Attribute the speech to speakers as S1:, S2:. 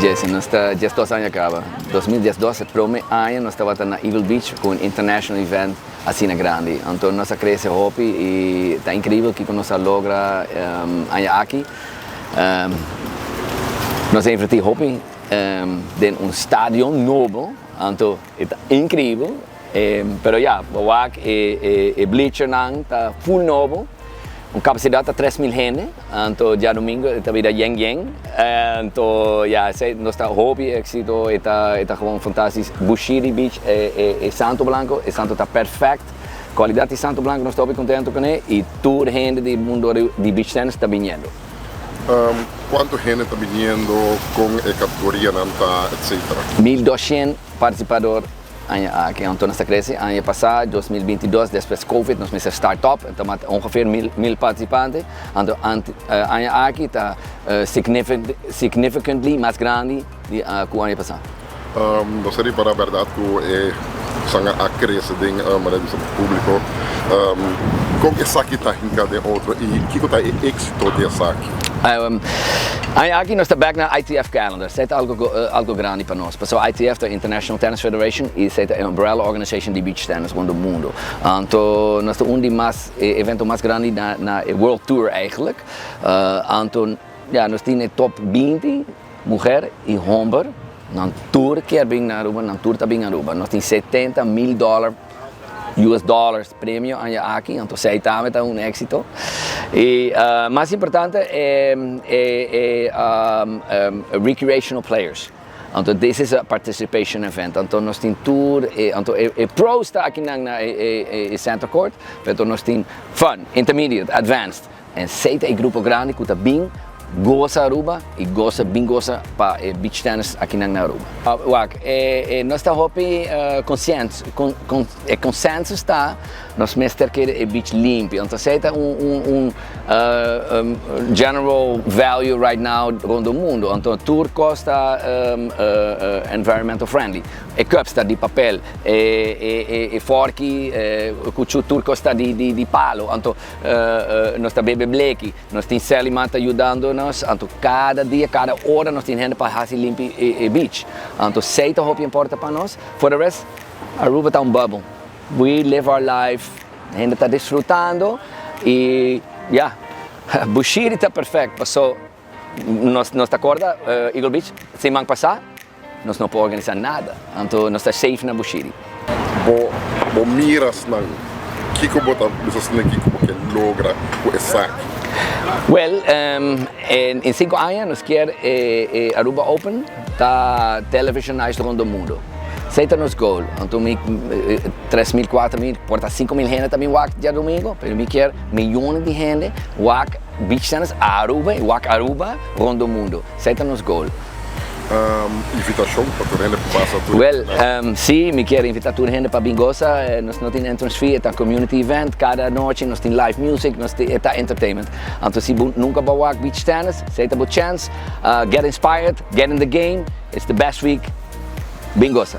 S1: Jason, nos ta 12 aña caba. 2012, e prome aña nos tabata na Eagle Beach cu un international event asina grandi. Anto nos a crece hopi y ta increibel cu nos a logra aña aki. Nos a inverti hopi den un stadion nobo, anto ta increibel. Pero ja, wak e bleacher nan ta full nobo. Un capacidad di 3 mil hende, anto diadomingo ta bira yen yen. Anto ja, nos ta hopi exito, ta gewoon fantastisch. Bushiri Beach e santo blanco, e santo ta perfect. Calidad di santo blanco, nos ta contento cu ne y tur hende di mundo di beach tennis ta bini.
S2: Cuanto hende ta bini, cu e categoria nan ta, etc.?
S1: 1200 participado aña aki, anto nos a crece. Aña pasa, 2022, despues COVID, nos mester start-up, anto ongeveer 1000 participante. Anto aña aki ta significantly mas grandi di cu aña pasa.
S2: No seria pa berdad cu e sanga a crece den manera di publico. Con esaki ta hinca den otro y kico ta e exito di esaki?
S1: Aki nos ta back na ITF calendar. Esey ta algo grandi pa nos. So ITF, the International Tennis Federation, esey ta e umbrella organization di beach tennis rond mundo. Anto nos ta un di mas evento mas grandi na World Tour eigenlijk. Anto ja, nos tin top 20 muher y homber. Nan tur kier bin na Aruba, nan tur ta bin Aruba. Nos tin 70 mil dollar, US dollars premio aña aki, anto esey tambe ta un exito. Y mas importante e recreational players. Anto this is a participation event. Anto nos tin tur, anto e pros ta aki na e center court, pero nos tin fun, intermediate, advanced. Y esey ta e grupo grandi cu ta bin goza Aruba y goza bin goza pa beach tennis aki na Aruba. Wak, nos ta hopi consciente, e consensus ta nos mester kere e beach limpi. Anto esey ta un general value right now rond mundo. Anto tur cos ta environmental friendly. E cups ta di papel, e forki, cuchu, tur cos ta di palo. Anto nos ta bebe bleki, nos tin Seliman ta yudando nos, anto cada dia, cada ora nos tin hende pa hasi limpi e beach. Anto esey ta hopi importa pa nos. For the rest, Aruba ta un bubble. We live our life, hende ta disfrutando y yeah, Bushiri ta perfect. So, nos ta corda, Eagle Beach, siman pasa, nos no por organisa nada. Anto nos ta safe na Bushiri.
S2: Bo miras nan kiko bo ta bisa kiko bo kier logra cu esaki?
S1: Well, in 5 aña nos kier Aruba Open ta televisionized rond mundo. Esey ta nos goal. Anto mi 3 mil, 4 mil, por ta 5 mil hende tambe wak diadomingo, pero mi kier miyones di hende wak beach tennis Aruba, wak Aruba rond mundo. Esey ta nos goal.
S2: Invitacion pa tur hende pasa tur.
S1: Well, si, mi kier invita tur hende pa bin goza. Nos no tin entrance fee, ta community event. Cada anochi nos tin live music, nos tin ta entertainment. Anto si nunca bo a wak beach tennis, esey ta bo chance. Get inspired, get in the game. It's the best week. Bin goza.